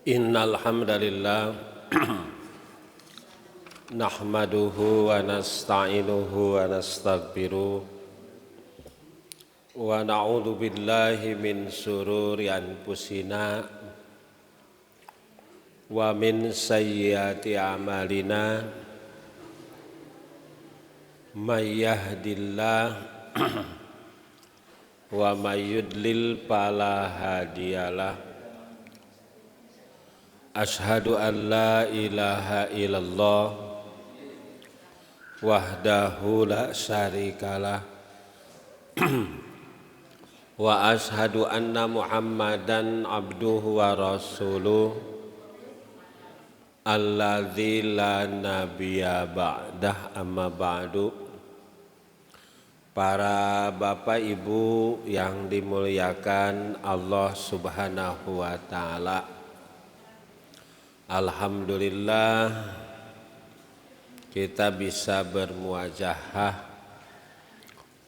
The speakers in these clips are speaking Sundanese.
Innal hamdalillah nahmaduhu wa nasta'inuhu wa nastaghfiruh wa na'udzu billahi min syururi anfusina wa min sayyiati a'malina may yahdihillah wa may yudlil fala hadiyalah. Ashhadu an la ilaha illallah wahdahu la syarikalah wa ashhadu anna Muhammadan abduhu wa rasuluh alladzi la nabiyya ba'dah, amma ba'du. Para bapak ibu yang dimuliakan Allah Subhanahu wa ta'ala, alhamdulillah kita bisa bermuajahah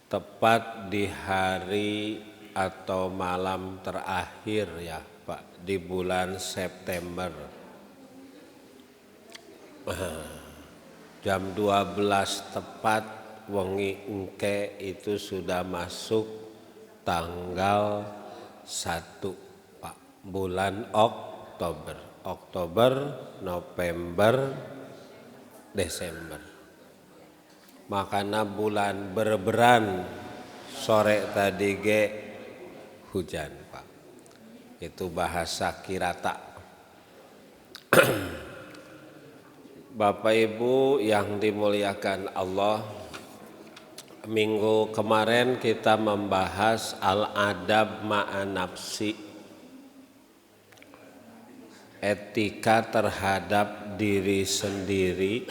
tepat di hari atau malam terakhir ya Pak, di bulan September. Jam 12 tepat wengi engke itu sudah masuk tanggal 1 Pak, bulan Oktober. Oktober, November, Desember. Makanya bulan berberan sore tadi ge hujan Pak. Itu bahasa kirata. Bapak Ibu yang dimuliakan Allah, minggu kemarin kita membahas al-adab ma'an nafsi, etika terhadap diri sendiri,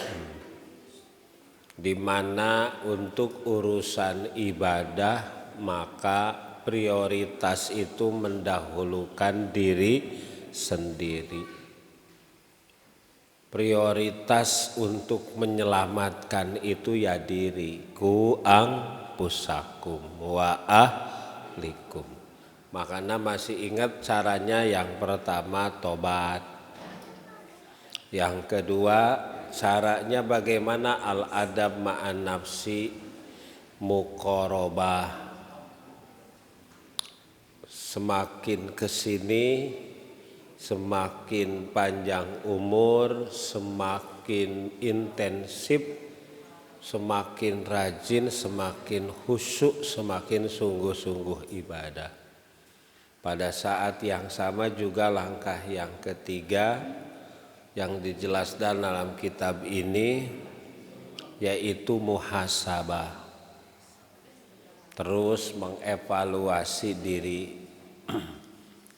di mana untuk urusan ibadah maka prioritas itu mendahulukan diri sendiri. Prioritas untuk menyelamatkan itu ya diri, ku angpusakum wa ahlikum. Makanya masih ingat caranya, yang pertama tobat. Yang kedua caranya bagaimana al-adab ma'an nafsi muqarabah. Semakin kesini semakin panjang umur, semakin intensif, semakin rajin, semakin khusyuk, semakin sungguh-sungguh ibadah. Pada saat yang sama juga langkah yang ketiga yang dijelaskan dalam kitab ini, yaitu muhasabah. Terus mengevaluasi diri,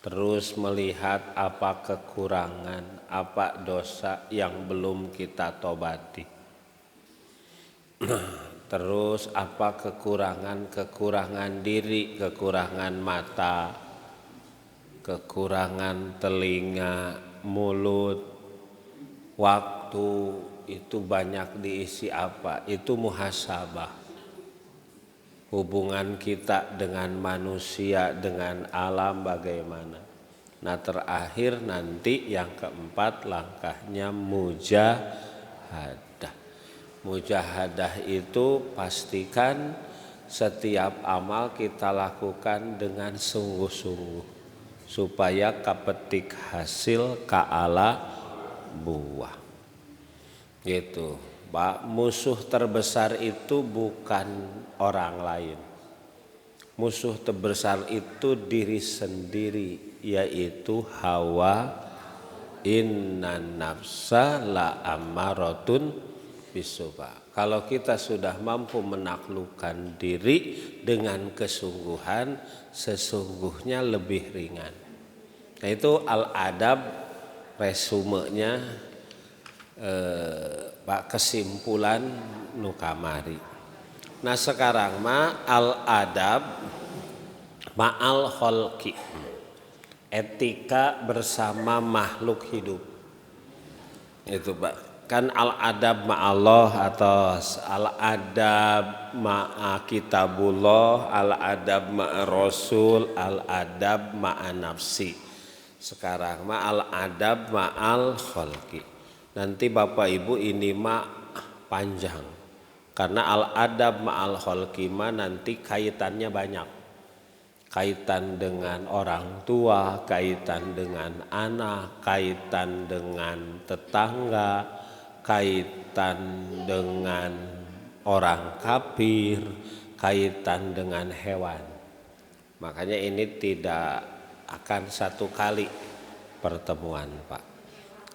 terus melihat apa kekurangan, apa dosa yang belum kita tobati. Terus apa kekurangan-kekurangan diri, kekurangan mata, kekurangan telinga, mulut, waktu itu banyak diisi apa? Itu muhasabah. Hubungan kita dengan manusia, dengan alam bagaimana. Nah terakhir nanti yang keempat langkahnya mujahadah. Mujahadah itu pastikan setiap amal kita lakukan dengan sungguh-sungguh supaya kapetik hasil kaala buah. Gitu Pak, musuh terbesar itu bukan orang lain. Musuh terbesar itu diri sendiri, yaitu hawa. Inna nafsa la ammaratun bisuba. Kalau kita sudah mampu menaklukkan diri dengan kesungguhan, sesungguhnya lebih ringan. Nah itu al-adab resumenya, Pak, kesimpulan nukamari. Nah sekarang ma al-adab ma'al kholqi, etika bersama makhluk hidup. Itu Pak. Kan al-adab ma'allah atau al-adab ma'a kitabullah, al-adab ma'a rasul, al-adab ma'a nafsi. Sekarang mah al adab ma'al kholqi. Nanti Bapak Ibu ini mah panjang. Karena al adab ma'al kholqi mah nanti kaitannya banyak. Kaitan dengan orang tua, kaitan dengan anak, kaitan dengan tetangga, kaitan dengan orang kafir, kaitan dengan hewan. Makanya ini tidak akan satu kali pertemuan, Pak.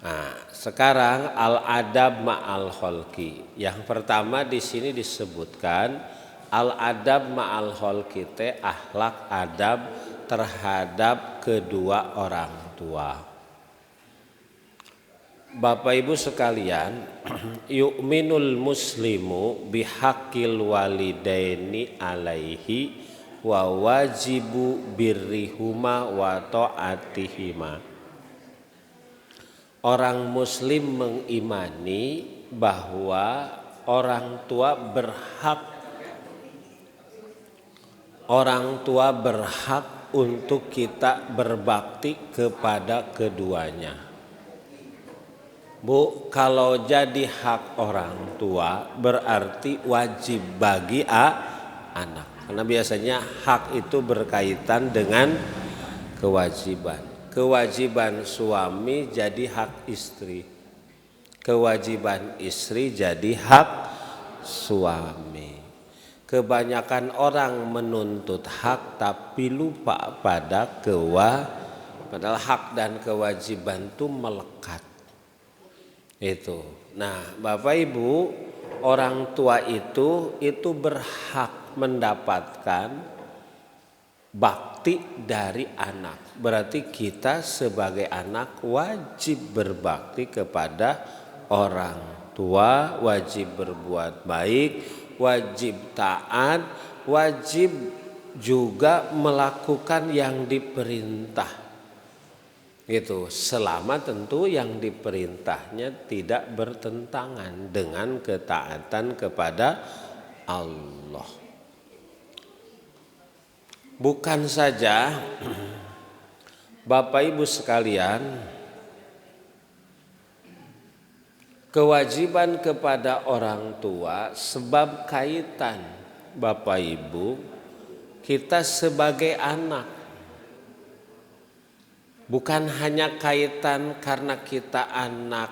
Nah, sekarang al-adab ma'al kholqi. Yang pertama di sini disebutkan al-adab ma'al kholqi teh akhlak adab terhadap kedua orang tua. Bapak Ibu sekalian, yu'minul muslimu bihaqqil walidaini alaihi wa wajibu birrihuma wa ta'atihima. Orang muslim mengimani bahwa orang tua berhak, orang tua berhak untuk kita berbakti kepada keduanya. Bu, kalau jadi hak orang tua berarti wajib bagi anak. Karena biasanya hak itu berkaitan dengan kewajiban. Kewajiban suami jadi hak istri. Kewajiban istri jadi hak suami. Kebanyakan orang menuntut hak tapi lupa pada kewajiban. Padahal hak dan kewajiban itu melekat. Itu. Nah, Bapak Ibu, orang tua itu berhak mendapatkan bakti dari anak. Berarti kita sebagai anak wajib berbakti kepada orang tua, wajib berbuat baik, wajib taat, wajib juga melakukan yang diperintah. Gitu, selama tentu yang diperintahnya tidak bertentangan dengan ketaatan kepada Allah. Bukan saja Bapak Ibu sekalian, kewajiban kepada orang tua sebab kaitan Bapak Ibu kita sebagai anak. Bukan hanya kaitan karena kita anak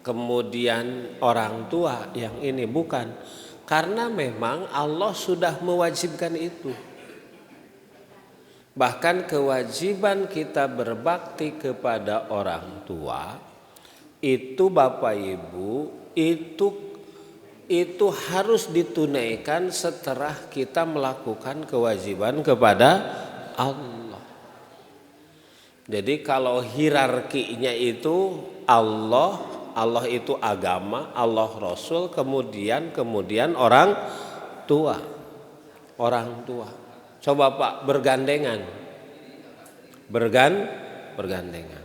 kemudian orang tua yang ini, bukan. Karena memang Allah sudah mewajibkan itu. Bahkan kewajiban kita berbakti kepada orang tua itu Bapak Ibu itu harus ditunaikan setelah kita melakukan kewajiban kepada Allah. Jadi kalau hierarkinya itu Allah, Allah itu agama, Allah Rasul, kemudian orang tua. Orang tua. Coba Pak bergandengan. Bergandengan.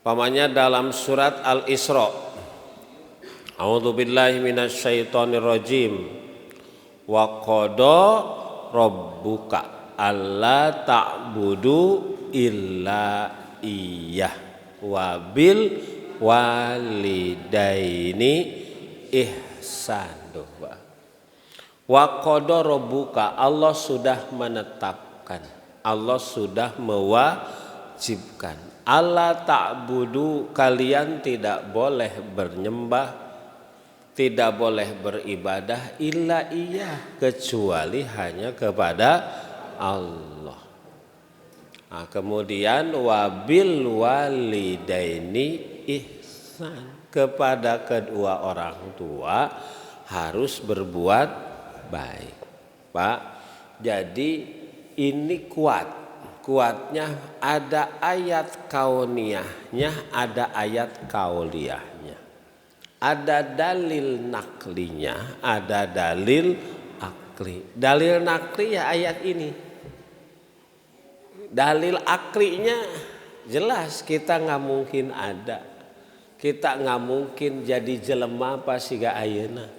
Pamannya dalam surat Al-Isra. A'udzubillahi minasyaitonirrajim. Wa qada rabbuka alla ta'budu illa iyyah wa bil walidaini ihsan. Wa qada rabbuka, Allah sudah menetapkan, Allah sudah mewajibkan. Alla ta'budu, kalian tidak boleh bernyembah, tidak boleh beribadah illa iyyah, kecuali hanya kepada Allah. Nah, kemudian wabil walidaini ihsan, kepada kedua orang tua harus berbuat baik, Pak. Jadi ini kuat. Kuatnya ada ayat kauniyahnya, ada ayat kauliyahnya. Ada dalil naklinya, ada dalil akli. Dalil nakli ya ayat ini. Dalil aklinya jelas kita nggak mungkin ada. Kita nggak mungkin jadi jelema apa siga ayeuna.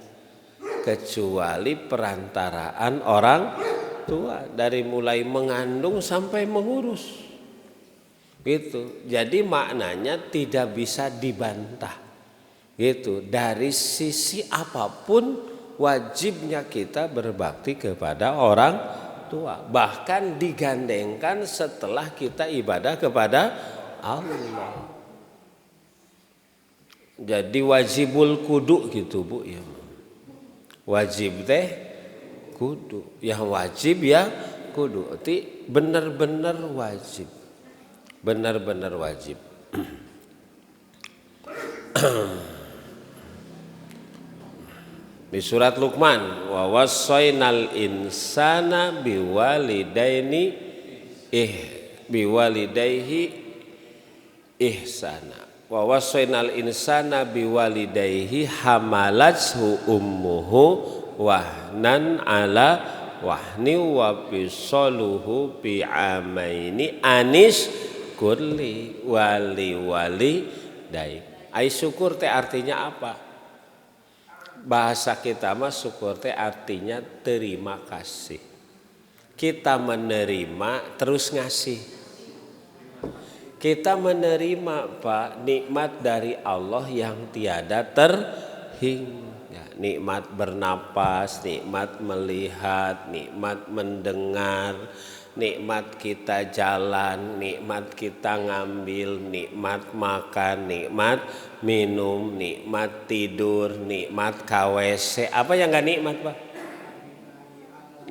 Kecuali perantaraan orang tua dari mulai mengandung sampai mengurus. Gitu. Jadi maknanya tidak bisa dibantah. Gitu. Dari sisi apapun wajibnya kita berbakti kepada orang tua. Bahkan digandengkan setelah kita ibadah kepada Allah. Jadi wajibul kudu gitu Bu ya. Wajib teh kudu. Yang wajib ya kudu. Itu benar-benar wajib. Benar-benar wajib. Di surat Luqman, wa wassaynal insana biwalidaini biwalidayhi ihsana. Wa wassaynal insana biwalidayhi hamalathu ummuhu wahnan ala wahni wa fisaluhu bi amaini anis kulli wali wali dai. Ai syukur teh artinya apa? Bahasa kita mah syukur teh artinya terima kasih. Kita menerima terus ngasih. Kita menerima Pak nikmat dari Allah yang tiada terhingga. Nikmat bernapas, nikmat melihat, nikmat mendengar, nikmat kita jalan, nikmat kita ngambil, nikmat makan, nikmat minum, nikmat tidur, nikmat KWC. Apa yang enggak nikmat, Pak?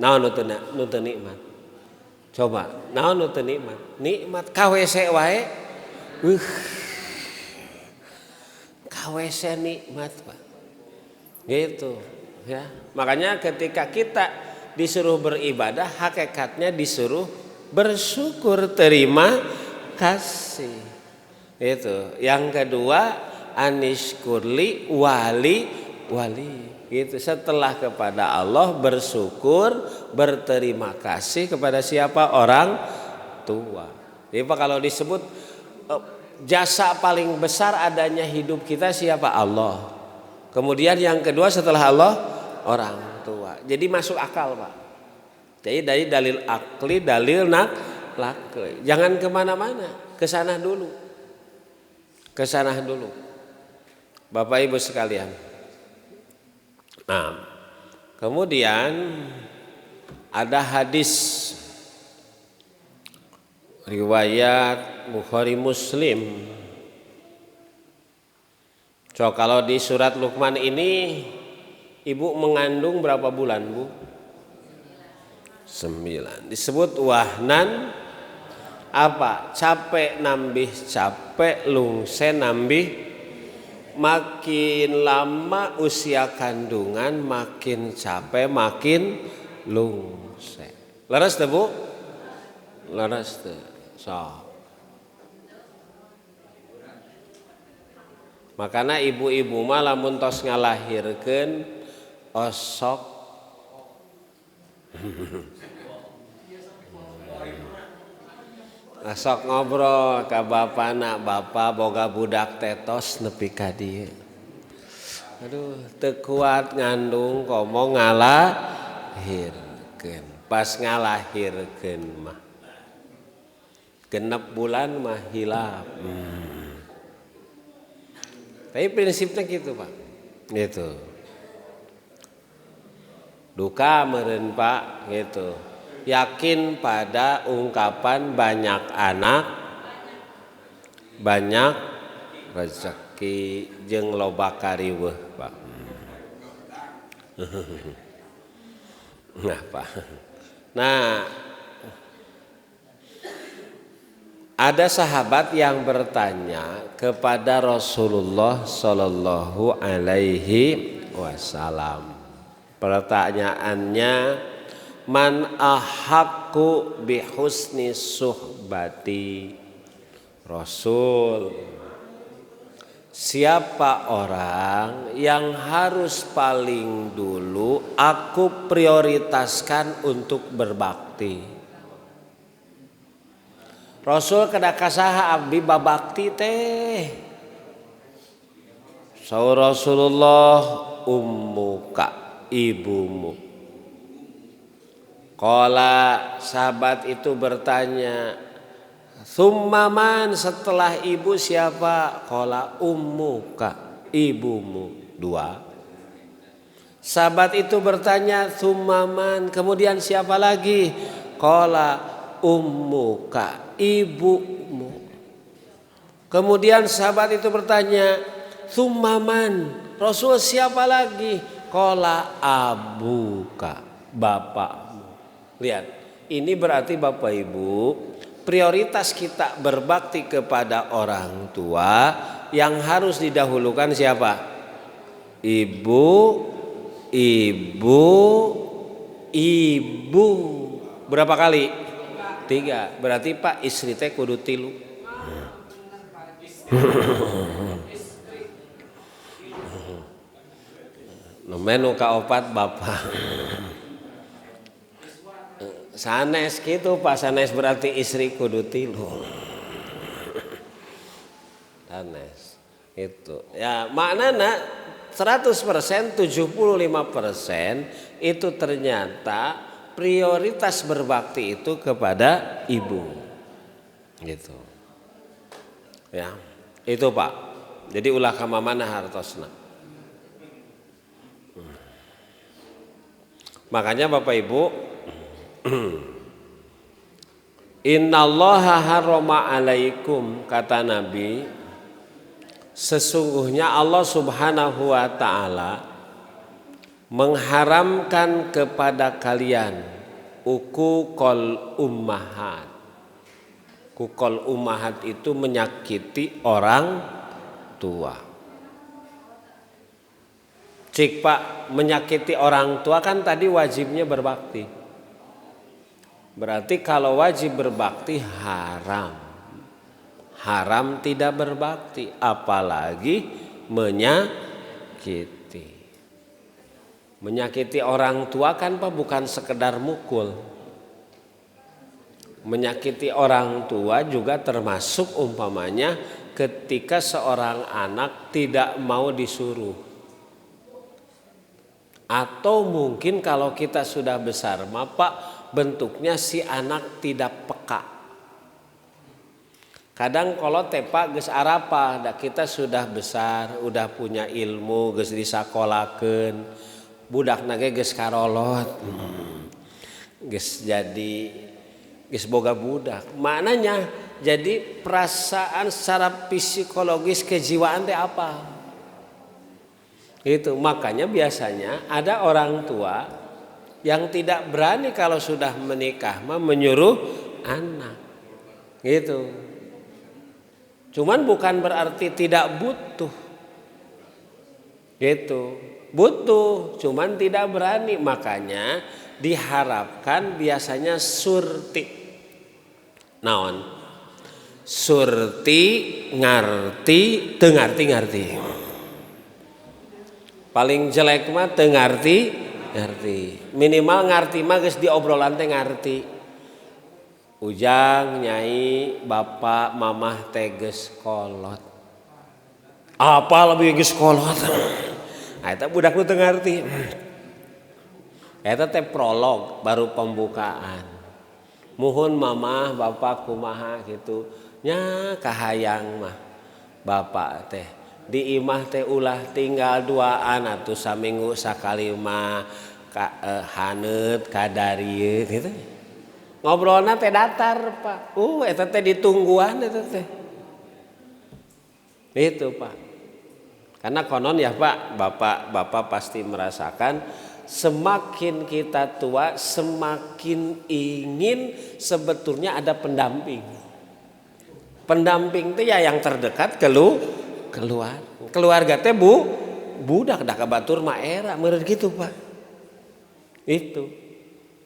Naon nu teu nikmat? Coba, naon nu teu nikmat? Nikmat KWC wae. KWC nikmat, Pak. Gitu, ya. Makanya ketika kita disuruh beribadah, hakikatnya disuruh bersyukur, terima kasih. Itu. Yang kedua, anishkurli wali wali. Gitu. Setelah kepada Allah bersyukur, berterima kasih kepada siapa? Orang tua. Jadi Pak, kalau disebut jasa paling besar adanya hidup kita siapa? Allah. Kemudian yang kedua setelah Allah, orang tua. Jadi masuk akal Pak. Jadi dari dalil akli, dalil nakli. Jangan kemana-mana, kesana dulu. Kesana dulu. Bapak Ibu sekalian. Nah, kemudian ada hadis riwayat Bukhari Muslim. So, kalau di surat Luqman ini ibu mengandung berapa bulan, Bu? 9. Disebut wahnan apa? Capek nambih capek, lungse nambih. Makin lama usia kandungan makin capek, makin lungse. Leres teh, Bu? Leres teh. So. Makanya ibu-ibu mah lamun tos ngalahirkeun osok osok ngobrol ka bapana, bapa boga budak tetos nepi ka dieu. Aduh, teu kuat ngandung komo ngalahirkeun. Pas ngalahirkeun mah 6 bulan mah hilap. Tapi prinsipnya gitu Pak. Gitu. Duka meureun Pak gitu. Yakin pada ungkapan banyak anak banyak rezeki jeung loba kariweuh Pak. Nah Pak. Nah, ada sahabat yang bertanya kepada Rasulullah Shallallahu Alaihi Wasallam. Pertanyaannya, man ahaqqu bihusni suhbati? Rasul, siapa orang yang harus paling dulu aku prioritaskan untuk berbakti? Rasul kada kasaha abdi babakti teh. Saur Rasulullah, ummuka, ibumu. Qala, sahabat itu bertanya, Tsumma man, setelah ibu siapa? Qala ummuka, ibumu. 2. Sahabat itu bertanya, tsumma man, kemudian siapa lagi? Qala ummuka, ibumu. Kemudian sahabat itu bertanya, tsumma man, Rasul siapa lagi? Qala abuka, bapakmu. Lihat, ini berarti Bapak Ibu, prioritas kita berbakti kepada orang tua yang harus didahulukan siapa? Ibu, ibu, ibu. Berapa kali? 3. Berarti Pak istri teh kudu 3. Nu kaopat bapak. Sanes gitu Pak, sanes berarti istri kudu 3. Sanes itu. Ya, maknana 100% 75% itu ternyata prioritas berbakti itu kepada ibu. Gitu. Ya, itu Pak. Jadi ulah ka mamana hartosna. Makanya Bapak Ibu, innallaha harrama alaikum, kata Nabi, sesungguhnya Allah Subhanahu wa taala mengharamkan kepada kalian uquqal ummahat. Kukol ummahat itu menyakiti orang tua. Cik Pak, menyakiti orang tua kan tadi wajibnya berbakti. Berarti kalau wajib berbakti haram. Haram tidak berbakti, apalagi menyakiti. Menyakiti orang tua kan Pak bukan sekedar mukul. Menyakiti orang tua juga termasuk umpamanya ketika seorang anak tidak mau disuruh. Atau mungkin kalau kita sudah besar, Pak, bentuknya si anak tidak peka. Kadang kalau tepak geus arapah, da kita sudah besar, udah punya ilmu, geus disakolakeun, budakna ge geus karolot, geus jadi geus boga budak. Maknanya jadi perasaan secara psikologis kejiwaan teh apa? Itu makanya biasanya ada orang tua yang tidak berani kalau sudah menikah mah menyuruh anak. Gitu. Cuman bukan berarti tidak butuh. Gitu. Butuh, cuman tidak berani. Makanya diharapkan biasanya surti. Naon? Surti ngarti, teu ngarti-ngarti. Paling jelek mah teu ngarti, ngarti. Minimal ngarti mah geus diobrolan teh ngarti. Ujang, nyai, bapak, mamah teh geus kolot. Apa lebih geus kolot? Nah, eta budak nu teu ngarti. Eta teh prolog, baru pembukaan. Muhun mamah, bapak kumaha gitu. Nya kahayang mah bapak teh di imah teh ulah tinggal duaan atuh saminggu sakali mah ka, haneut kadarieu gitu. Ngobrolna teh datar, Pak. Eta teh ditungguan eta teh. Itu, Pak. Karena konon ya, Pak, bapak-bapak pasti merasakan semakin kita tua semakin ingin sebetulnya ada pendamping. Pendamping itu ya yang terdekat keluar. Keluarga teh bu budak dah kabatur mah era meureun gitu, Pak. Itu.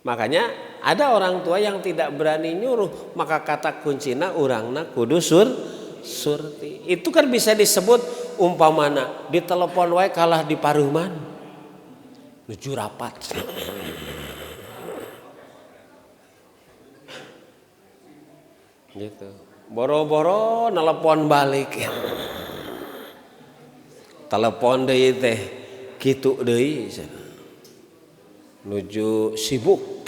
Makanya ada orang tua yang tidak berani nyuruh, maka kata kuncina urangna kudu surti. Itu kan bisa disebut umpamana di telepon wae kalah di paruman. Nuju rapat. Gitu. Boro-boro telepon balik. Telepon deui teh kitu deui. Nuju sibuk.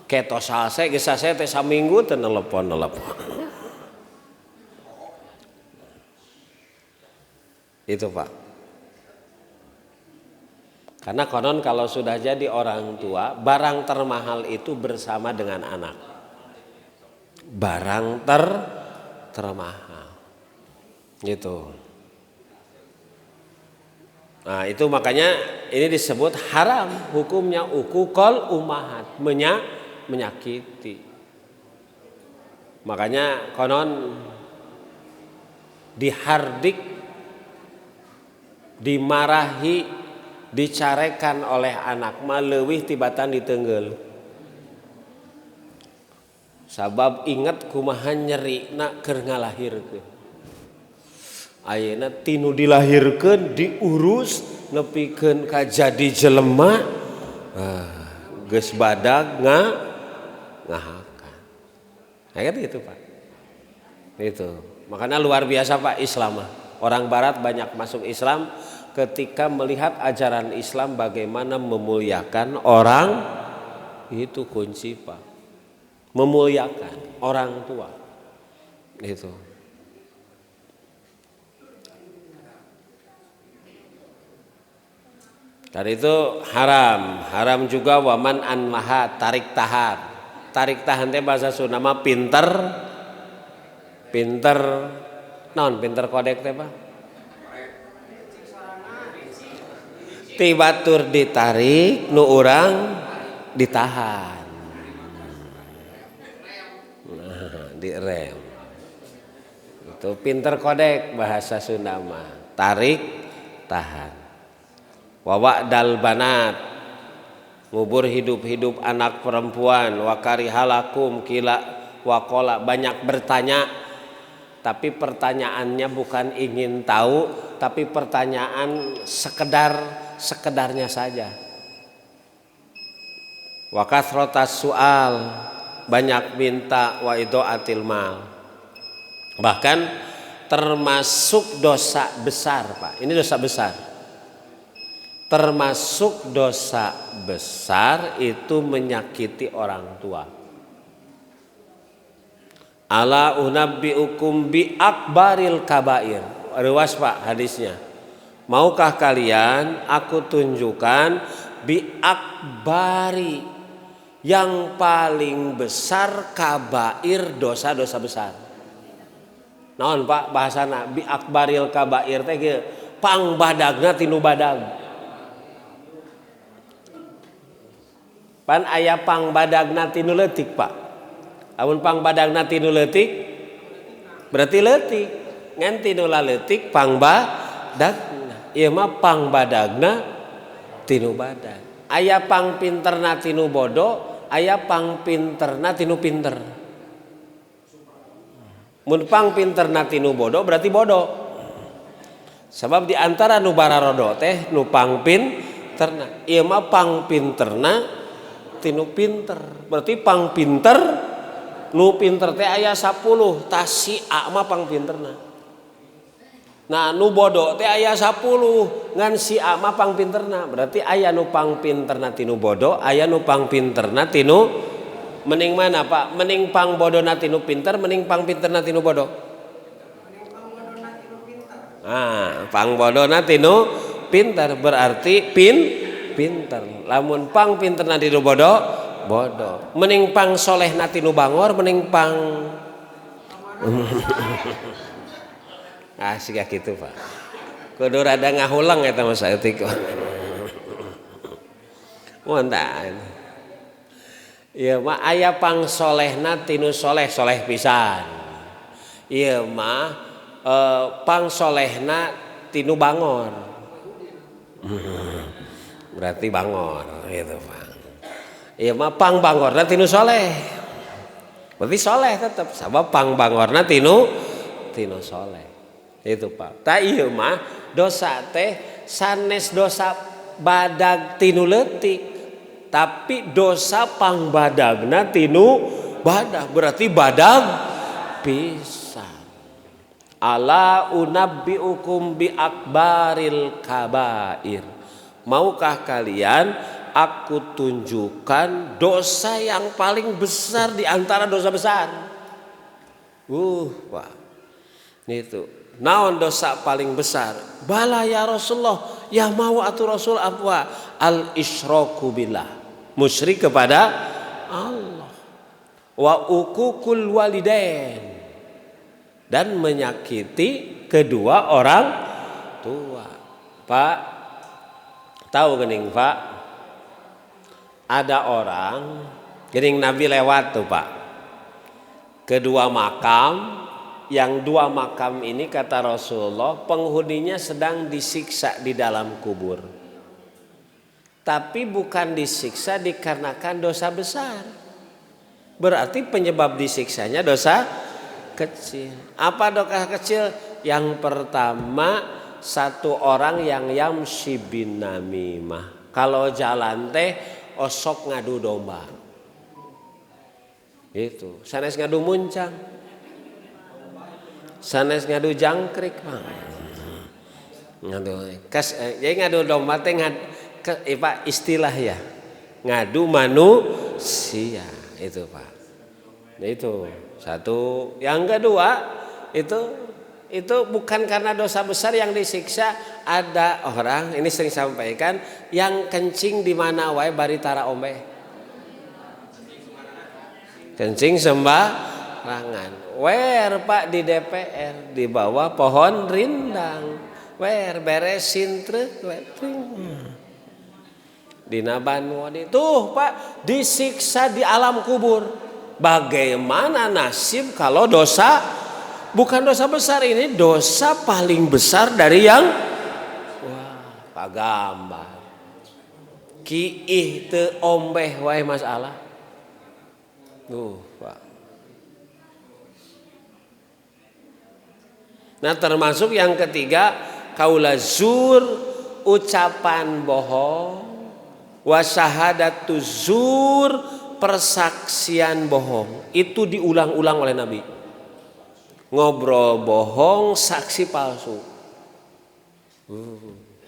Ketos sase geus sase teh saminggu teu telepon-telepon. Itu, Pak. Karena konon kalau sudah jadi orang tua, barang termahal itu bersama dengan anak. Barang termahal. Gitu. Nah, itu makanya ini disebut haram hukumnya uququl ummahat, menyakiti. Makanya konon dihardik, dimarahi, dicarekan oleh anak mah leuwih tibatan diteunggel. Sabab inget kumaha nyerina keur ngalahirkeun. Ayeuna tinu dilahirkeun, diurus nepikeun ka jadi jelema, geus badag ngahakan. Nah, kan gitu, Pak. Itu. Makanya luar biasa, Pak, Islam. Orang barat banyak masuk Islam ketika melihat ajaran Islam bagaimana memuliakan orang, itu kunci, Pak. Memuliakan orang tua. Itu. Dan itu haram, haram juga waman an maha tarik tahan. Tarik tahan teh bahasa Sunda mah pinter, pinter, naon pinter kodek teh, Pak? Ti batur ditarik, nu urang ditahan. Nah, direm. Itu pinter kodek bahasa Sunda mah, tarik tahan. Wawak dal banat, ngubur hidup-hidup anak perempuan, wakari halakum kila wakola, banyak bertanya tapi pertanyaannya bukan ingin tahu, tapi pertanyaan sekedarnya saja. Wa kathratas sual, banyak minta, wa idaatil mal. Bahkan termasuk dosa besar, Pak. Ini dosa besar. Termasuk dosa besar itu menyakiti orang tua. Ala unabbiukum bi akbaril kabair. Ruas, Pak, hadisnya. Maukah kalian aku tunjukkan bi akbari, yang paling besar kabair, dosa-dosa besar. Naon, Pak, bahasana bi akbaril kabair teh kieu, pang badagna tinu badag. Pan aya pang badagna tinu leutik, Pak. Amun pang badagna tinu leutik berarti leutik. Ngan tinu leutik pang badagna. Ieu mah pang badagna tinu badag. Aya pang pinterna tinu bodoh, aya pang pinterna tinu pinter. Mun pang pinterna tinu bodoh berarti bodoh. Sebab di antara nu bararodo teh nu pang pinterna. Ieu mah pang pinterna tinu pinter. Berarti pang pinter nu pinter teh aya 10, tah si A mah pang pinterna. Nah, nu bodoh teh aya 10, ngan si A mah pang pinterna. Berarti aya nu pang pinterna tinu bodoh, aya nu pang pinterna tinu. Mending mana, Pak? Mending pang bodona tinu pinter, mending pang pinterna tinu bodoh? Nah, pang bodona tinu pinter berarti pinter. Lamun pang pinterna tinu bodoh, bodoh. Mending pang solehna tinu bangor, mending pang ah siga kitu, Pak. Kudu rada ngahulang eta mah saeutik. Mun tah. Ieu mah aya pang solehna tinu soleh, soleh pisan. Ieu mah pang solehna tinu bangor. Berarti bangor gitu, Pak. Ieu mah pang bangorna tinu soleh. Berarti soleh tetep sabab pang bangorna tinu soleh. Itu, Pak. Ta ieu mah dosa teh sanes dosa badag tinu leutik, tapi dosa pang badagna tinu badag, berarti badag pisan. Ala unabbiukum bi akbaril kabair. Maukah kalian aku tunjukkan dosa yang paling besar di antara dosa besar? Pak. Itu. Naon dosa paling besar? Bala ya Rasulullah. Ya mau atuh Rasul apa? Al isyraku billah. Musyrik kepada Allah. Wa uququl walidain. Dan menyakiti kedua orang tua. Pak, tahu gening Pak? Ada orang gening Nabi lewat tuh Pak. Kedua makam, yang dua makam ini kata Rasulullah penghuninya sedang disiksa di dalam kubur. Tapi bukan disiksa dikarenakan dosa besar. Berarti penyebab disiksanya dosa kecil. Apa dosa kecil? Yang pertama, satu orang yang yamsyi bin namimah. Kalau jalan teh osok ngadu domba. Itu, sanes ngadu muncang. Sanes ngadu jangkrik, Pak. Ngadu kas, jadi ngadu domba teh Pak istilah ya. Ngadu manusia itu, Pak. Nah, itu satu. Yang kedua itu bukan karena dosa besar yang disiksa. Ada orang, ini sering sampaikan, yang kencing di mana wae bari tara ombe. Kencing sembarangan. Wer Pak di DPR di bawah pohon rindang. Wer beresin truk dina banua tuh Pak disiksa di alam kubur. Bagaimana nasib kalau dosa bukan dosa besar, ini dosa paling besar dari yang wah pagambar. Kiih teu ombeh wae masalah. Tuh Pak. Nah termasuk yang ketiga kaula zur, ucapan bohong, wasyahadatu zur, persaksian bohong. Itu diulang-ulang oleh Nabi. Ngobrol bohong, saksi palsu.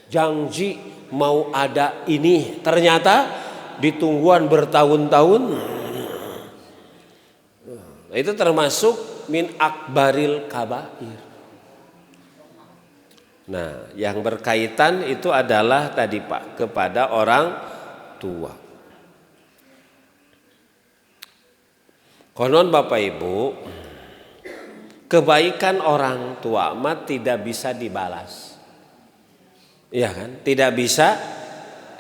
Janji mau ada ini, ternyata ditungguan bertahun-tahun. Nah, itu termasuk min akbaril kabair. Nah, yang berkaitan itu adalah tadi Pak, kepada orang tua. Konon Bapak Ibu, kebaikan orang tua mah tidak bisa dibalas. Iya kan? Tidak bisa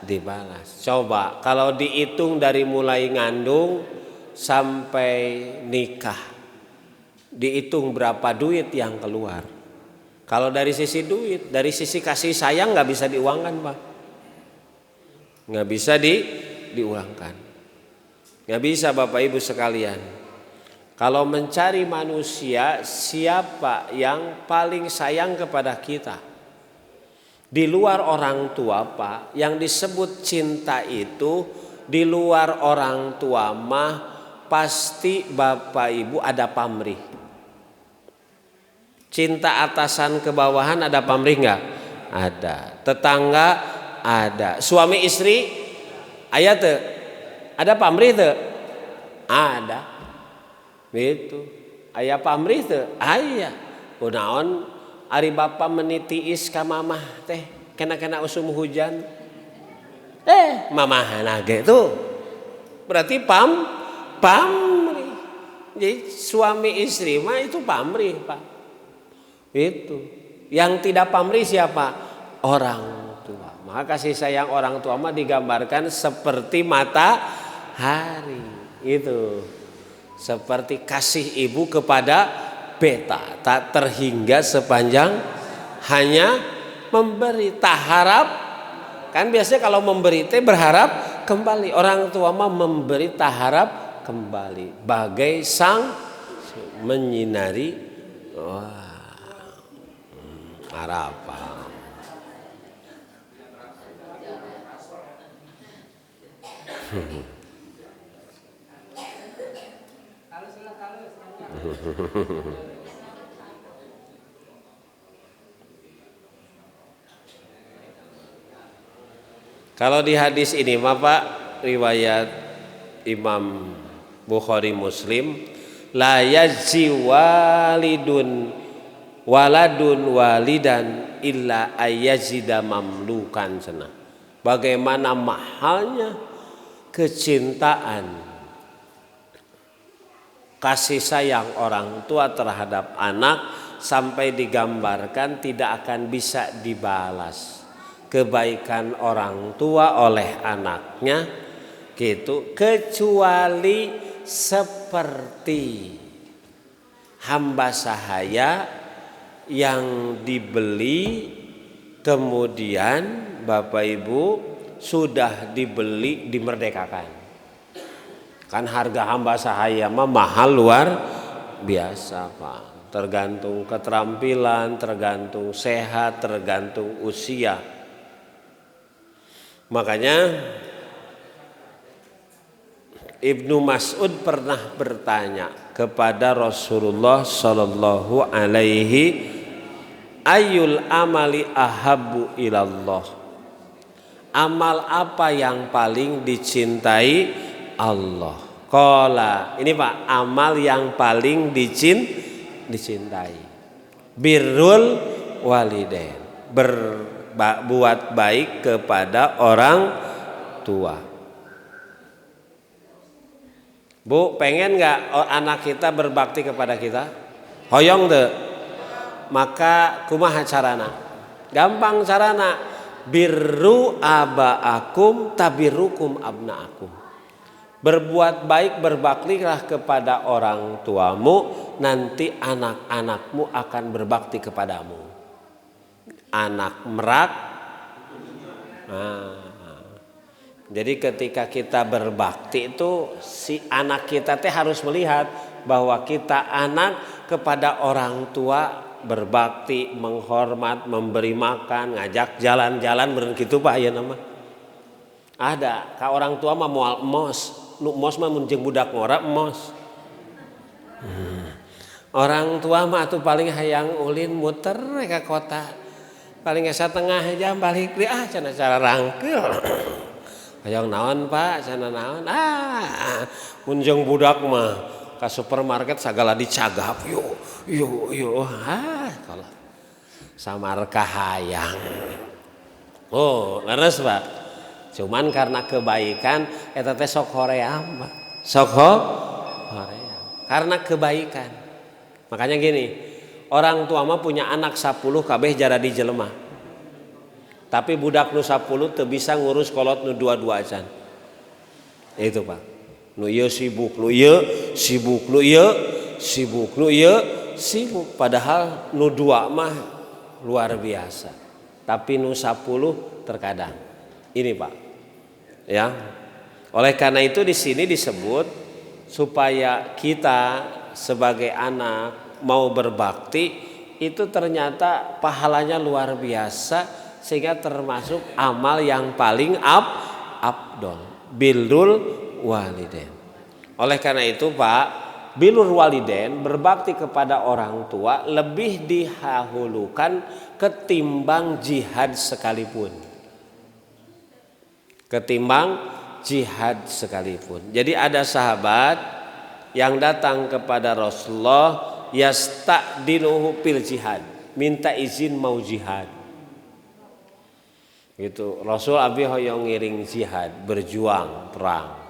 dibalas. Coba kalau dihitung dari mulai ngandung sampai nikah, dihitung berapa duit yang keluar. Kalau dari sisi duit, dari sisi kasih sayang nggak bisa diuangkan Pak. Nggak bisa diuangkan. Nggak bisa Bapak Ibu sekalian. Kalau mencari manusia, siapa yang paling sayang kepada kita? Di luar orang tua Pak, yang disebut cinta itu di luar orang tua mah pasti Bapak Ibu ada pamrih. Cinta atasan ke bawahan ada pamrih nggak? Ada. Tetangga ada. Suami istri aya teu? Ada pamrih teu? Ada. Gitu. Aya pamrih teu? Aya. Kunaon ari bapa meni tiis ka mamah teh kena-kena usum hujan. Mamahna ge tuh. Berarti pamrih. Jadi suami istri mah itu pamrih, Pak. Itu. Yang tidak pamrih siapa? Orang tua. Maka kasih sayang orang tua mah digambarkan seperti matahari. Itu. Seperti kasih ibu kepada beta, tak terhingga sepanjang hanya memberi, tak harap. Kan biasanya kalau memberi teh berharap kembali. Orang tua mah memberi tak harap kembali. Bagai sang menyinari. Wah. Harapan. Kalau di hadis ini Bapak, riwayat Imam Bukhari Muslim, la yajzi walidun Waladun walidan illa ayyazida mamlukan cenah. Bagaimana mahalnya kecintaan, kasih sayang orang tua terhadap anak sampai digambarkan tidak akan bisa dibalas kebaikan orang tua oleh anaknya gitu, kecuali seperti hamba sahaya yang dibeli, kemudian Bapak Ibu sudah dibeli dimerdekakan. Kan harga hamba sahaya mah mahal luar biasa, Pak. Tergantung keterampilan, tergantung sehat, tergantung usia. Makanya Ibnu Mas'ud pernah bertanya kepada Rasulullah sallallahu alaihi, ayyul amali ahabbu ilallah. Amal apa yang paling dicintai Allah? Qala, ini Pak, amal yang paling dicintai. Birrul walidain, berbuat baik kepada orang tua. Bu, pengen nggak anak kita berbakti kepada kita? Hoyong deh. Maka kumaha carana? Gampang carana. Birru abaakum tabirukum abnaakum. Berbuat baik, berbaktilah kepada orang tuamu, nanti anak-anakmu akan berbakti kepadamu. Anak merak. Nah, jadi ketika kita berbakti itu si anak kita teh harus melihat bahwa kita anak kepada orang tua berbakti, menghormat, memberi makan, ngajak jalan-jalan begitu Pak ya nama. Ada ka orang tua mah moal emos, nu emos mah mun jeung budak ngora emos. Orang tua mah atuh paling hayang ulin muter ke kota. Paling satengah jam balik deui, ah cenah cara rangkeul. Hayang naon Pak, cenah naon? Ah, mun jeung budak mah ka supermarket sagala dicagap, yuk yuk yuk, ah kalau samar kahayang. Oh, leres Pak. Cuman karena kebaikan eta teh sok hoream, Pak. Sok hoream. Karena kebaikan. Makanya gini, orang tua mah punya anak 10 kabeh jaradi jelema. Tapi budak nu 10 teu bisa ngurus kolot nu dua-dua acan. Itu Pak. Nu ieu sibuk, nu ieu sibuk, nu ieu sibuk, nu ieu sibuk. Padahal nu dua mah luar biasa. Tapi nu 10 terkadang. Ini Pak. Ya. Oleh karena itu di sini disebut supaya kita sebagai anak mau berbakti itu ternyata pahalanya luar biasa, sehingga termasuk amal yang paling abdol, birrul walidain. Oleh karena itu Pak, birrul walidain, berbakti kepada orang tua lebih didahulukan ketimbang jihad sekalipun. Ketimbang jihad sekalipun. Jadi ada sahabat yang datang kepada Rasulullah yasta'dzinuhu fil jihad, minta izin mau jihad. Gitu. Rasul abi hoyong ngiring jihad, berjuang perang.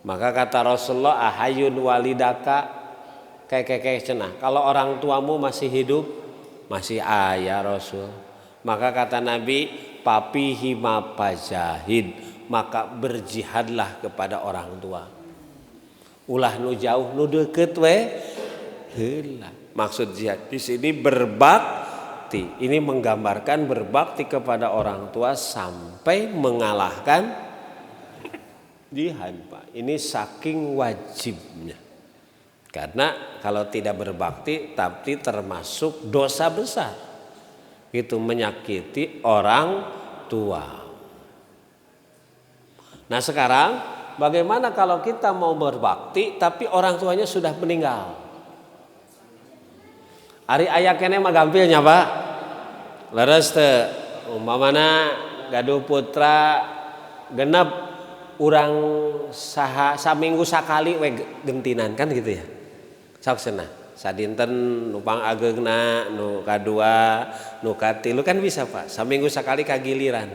Maka kata Rasulullah, ahayyun walidaka, kayak cenah. Kalau orang tuamu masih hidup, masih ayah Rasul. Maka kata Nabi, fafihima fajahid, maka berjihadlah kepada orang tua. Ulah nu jauh, nu deket we heula. Maksud jihad di sini berbakti. Ini menggambarkan berbakti kepada orang tua sampai mengalahkan jihad, Pak. Ini saking wajibnya. Karena kalau tidak berbakti tapi termasuk dosa besar. Itu menyakiti orang tua. Nah sekarang bagaimana kalau kita mau berbakti tapi orang tuanya sudah meninggal? Ari aya keneh mah gampilnya Pak. Leres teu, umpamana gaduh putra genep, urang saha saminggu sakali we gentinan kan gitu ya. Sok cenah. Sadinten nu pangageungna, nu kadua, nu katilu kan bisa, Pak. Saminggu sekali kagiliran.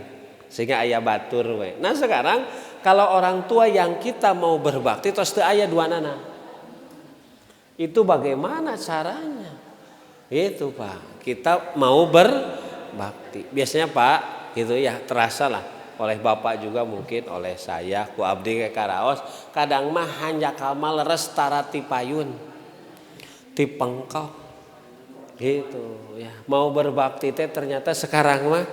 Sehingga aya batur we. Nah, sekarang kalau orang tua yang kita mau berbakti tos teu aya duanana. Itu bagaimana caranya? Itu, Pak. Kita mau berbakti. Biasanya, Pak, gitu ya, terasa lah oleh bapak juga, mungkin oleh saya, ku abdi ke karaos, kadang mah hanjakal mah leres tara ti payun, ti pengkok gitu ya. Mau berbakti teh ternyata sekarang mah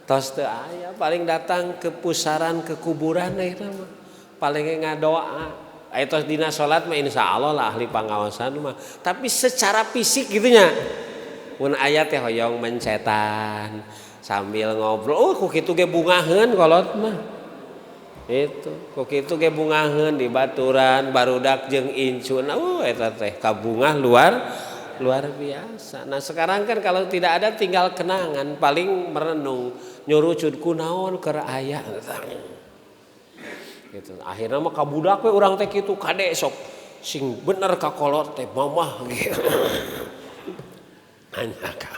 tos teu aya, paling datang ke pusaran, ke kuburan eta mah paling ngadoa. Aya tos dina salat mah insya Allah lah ahli pangaosan mah, tapi secara fisik gitu nya, mun aya teh hoyong mencetan sambil ngobrol, oh, ku kitu ge bungaheun kolot mah. Itu ku kitu ge bungaheun di baturan barudak jeung incuna, eta teh kabungah luar luar biasa. Nah, sekarang kan kalau tidak ada tinggal kenangan, paling merenung, nyurucud kunaon keur aya gitu. Akhirnya mah ka budak we urang teh kitu, kade sok sing bener ka kolot teh mamah gitu. Hanya.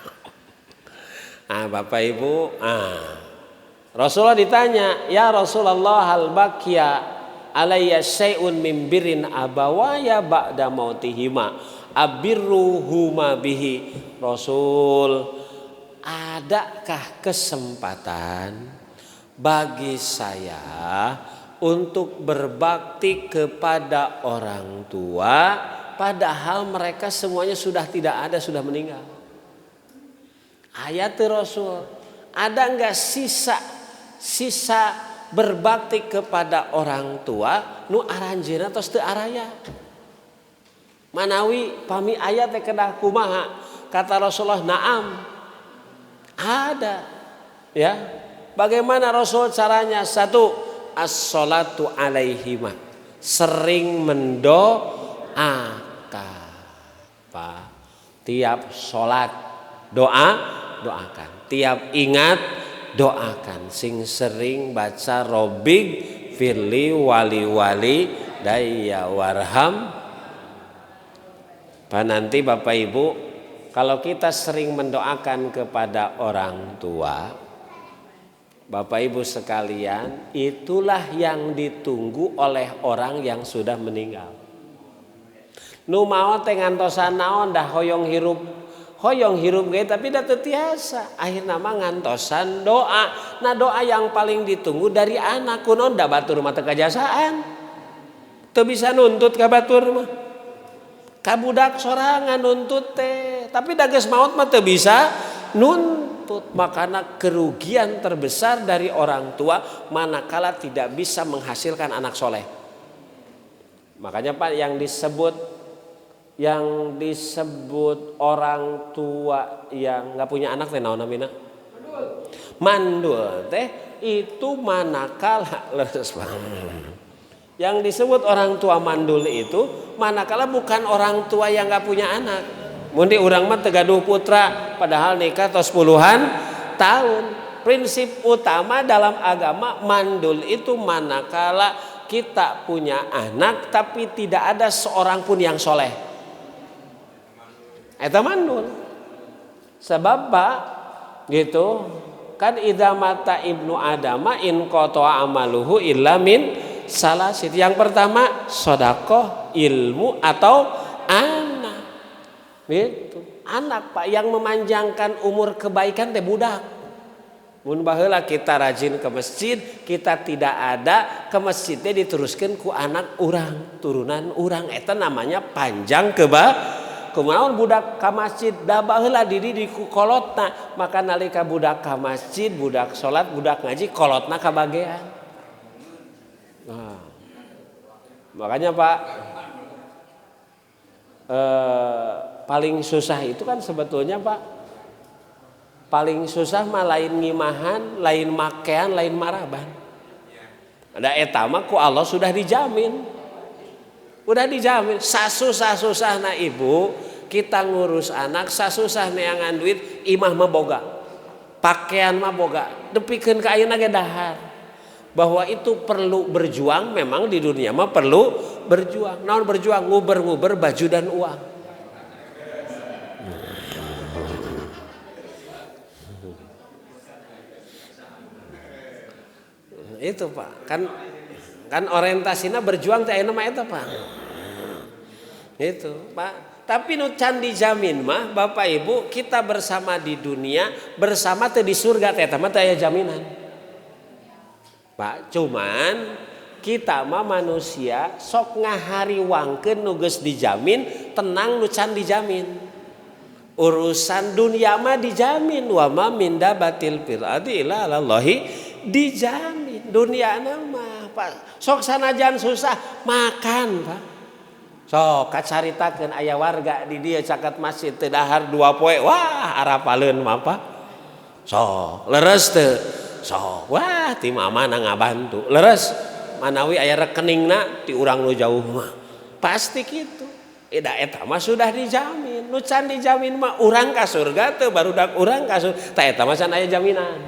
Ah, Bapak Ibu, ah. Rasulullah ditanya, "Ya Rasulullah, hal baqiya alayya syai'un min birrin abawaya ba'da mautihima abirruhuma bihi?" Rasul, adakah kesempatan bagi saya untuk berbakti kepada orang tua padahal mereka semuanya sudah tidak ada, sudah meninggal? Ayat Rasul, ada enggak sisa sisa berbakti kepada orang tua nu aranjeunna tos teu araya? Manawi pami aya teh kedah kumaha? Kata Rasulullah, "Na'am." Ada. Ya. Bagaimana, Rasul, caranya? Satu, as-salatu alaihima. Sering mendoakan. Pak, tiap sholat doa doakan. Tiap ingat doakan. Sing sering baca Robbighfirli wali walidayya warham. Pak, nanti Bapak Ibu, kalau kita sering mendoakan kepada orang tua, Bapak Ibu sekalian, itulah yang ditunggu oleh orang yang sudah meninggal. Nu maot teh ngantosan naon? Dah hoyong hirup, hoyong hirup ge, tapi dah teu tiasa. Akhirna mah ngantosan doa. Nah, doa yang paling ditunggu dari anak. Kunaon? Da batur mah teu kajasaan, teu bisa nuntut ka batur mah. Ka budak sorangan nuntut teh, tapi da geus maot mah teu bisa nuntut. Makanya kerugian terbesar dari orang tua manakala tidak bisa menghasilkan anak soleh. Makanya, Pak, yang disebut orang tua yang nggak punya anak teh naon namina? Mandul teh itu manakala, leres. Yang disebut orang tua mandul itu manakala bukan orang tua yang nggak punya anak. Mun di urang mah teu gaduh putra padahal nikah tos puluhan tahun. Prinsip utama dalam agama, mandul itu manakala kita punya anak tapi tidak ada seorang pun yang soleh. Eta mandul. Sebab, Pak, gitu kan, idza mata ibnu adama inqatha'a amaluhu illa min salasin. Yang pertama sodakoh, ilmu, atau anak. Gitu. Anak, Pak, yang memanjangkan umur kebaikan teh budak. Mun baheula kita rajin ke masjid, kita tidak ada ke masjidnya diteruskan ku anak urang, turunan urang. Eta namanya panjang keba. Kumaha budak ka masjid? Da baheula dididik ku kolotna, maka nalika budak ka masjid, budak salat, budak ngaji, kolotna kabagean. Nah, makanya, Pak, paling susah itu kan sebetulnya, Pak, paling susah mah lain ngimahan, lain makean, lain maraban. Ada eta mah ku Allah sudah dijamin. Udah dijamin. Sasusah-susah na ibu kita ngurus anak, sasusah neangan duit, imah mah boga. Pakaian mah boga. Depikeun ka ayeuna ge dahar. Bahwa itu perlu berjuang, memang di dunia mah perlu berjuang. Naon berjuang? Nguber-nguber baju dan uang. Itu, Pak, kan kan orientasinya berjuang teh ayeuna mah eta, Pak. Itu, Pak. Tapi nu can dijamin mah, Bapak Ibu, kita bersama di dunia, bersama teh di surga teh eta mah teu aya jaminan. Pak, cuman kita mah manusia sok ngahariwangkeun nu geus dijamin, tenang nu can dijamin. Urusan dunia mah dijamin, wa ma min dabbatin fil ardi illa 'alallahi dijamin. Dunia mah, Pak, sok sanajan susah makan, Pak. Sok kacaritakeun aya warga di dieu caket masjid teu dahar 2 poe, wah, arapaleun mah, Pak. Sok leres teu? Sok, wah, ti mama ngabantu. Leres manawi aya rekeningna ti urang nu jauh mah. Pasti kitu. Eda eta mah sudah dijamin. Nu can dijamin mah urang ka surga teu, barudak urang ka surga. Tah, eta mah can aya jaminan.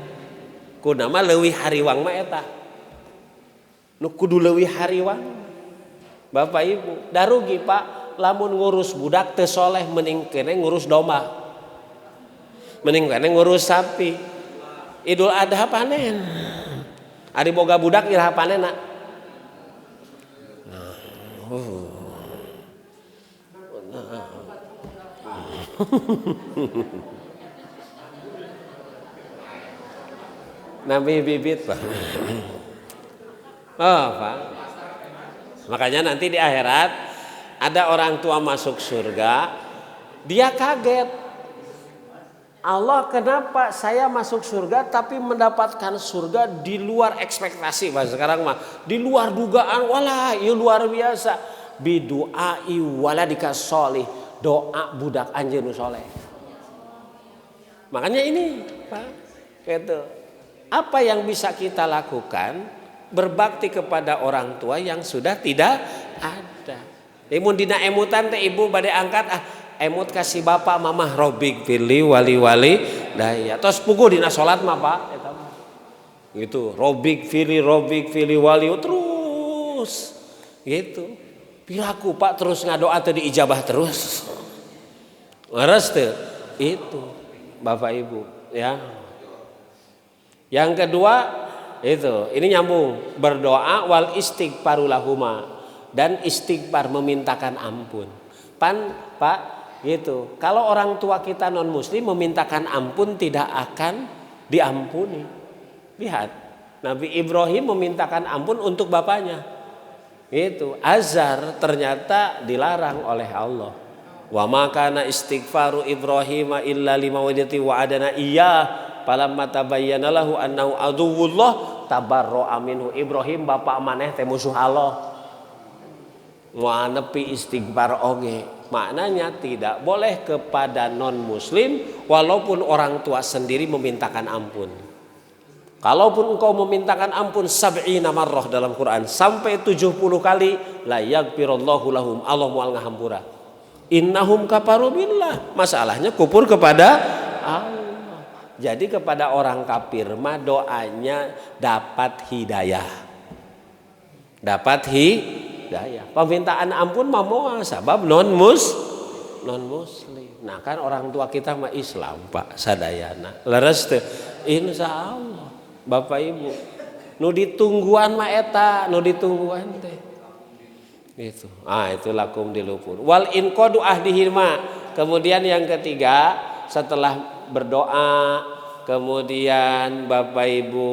Kuna mah leuwih hariwang mah eta. Nu kudu leuwih hariwang. Bapak Ibu, darugi, Pak, lamun ngurus budak teu soleh mending keneh ngurus domba. Mending keneh ngurus sapi. Idul Adha panen. Ari boga budak iraha panenna? Nah, oh. Nah. Nabi bibit, Pak. Oh, Pak. Makanya nanti di akhirat ada orang tua masuk surga, dia kaget. Allah, kenapa saya masuk surga tapi mendapatkan surga di luar ekspektasi, Pak, sekarang mah di luar dugaan, walah, ya luar biasa. Bidu'ai waladika sholih, doa budak anjeun soleh. Makanya ini, Pak, gitu. Apa yang bisa kita lakukan berbakti kepada orang tua yang sudah tidak ada. Lamun dina emutan teh, ibu bade angkat, ah, emut kasih bapak mamah, robbighfirli wali walidayya. Tos puguh dina salat mah, Pak, eta mah. Gitu, robbighfirli, robbighfirli wali terus. Gitu. Piraku, Pak, terus ngadoa teh diijabah terus. Leres teu? Itu Bapak Ibu ya. Yang kedua itu, ini nyambung, berdoa wal istighfaru lahuma, dan istighfar memintakan ampun. Pan, Pak, gitu. Kalau orang tua kita non muslim memintakan ampun tidak akan diampuni. Lihat, Nabi Ibrahim memintakan ampun untuk bapaknya. Itu Azar ternyata dilarang oleh Allah. Wa ma kana istighfaru Ibrahim illa limau'idatin wa'adaha iyyah falamma tabayyana lahu annahu aduwwullah tabarra'a minhu. Ibrahim, bapak maneh teh musuh Allah. Moal nepi istighfar oge. Maknanya tidak boleh kepada non muslim walaupun orang tua sendiri memintakan ampun. Kalaupun engkau memintakan ampun sab'ina marrah dalam Quran sampai 70 kali, la yaghfirullahu lahum, Allah moal ngahampura. Innahum kafaru billah. Masalahnya kufur kepada Allah. Jadi kepada orang kafir mah doanya dapat hidayah. Dapat hidayah. Permintaan ampun mah moal sabab non muslim. Nah, kan orang tua kita mah Islam, Pak, sadayana. Leres teu? Insya Allah. Bapak Ibu, nu ditungguan mah eta, nu ditungguan teh. Gitu. Ah, itu lakum di lupur. Wal inqadu ahdihima. Kemudian yang ketiga, setelah berdoa, kemudian Bapak Ibu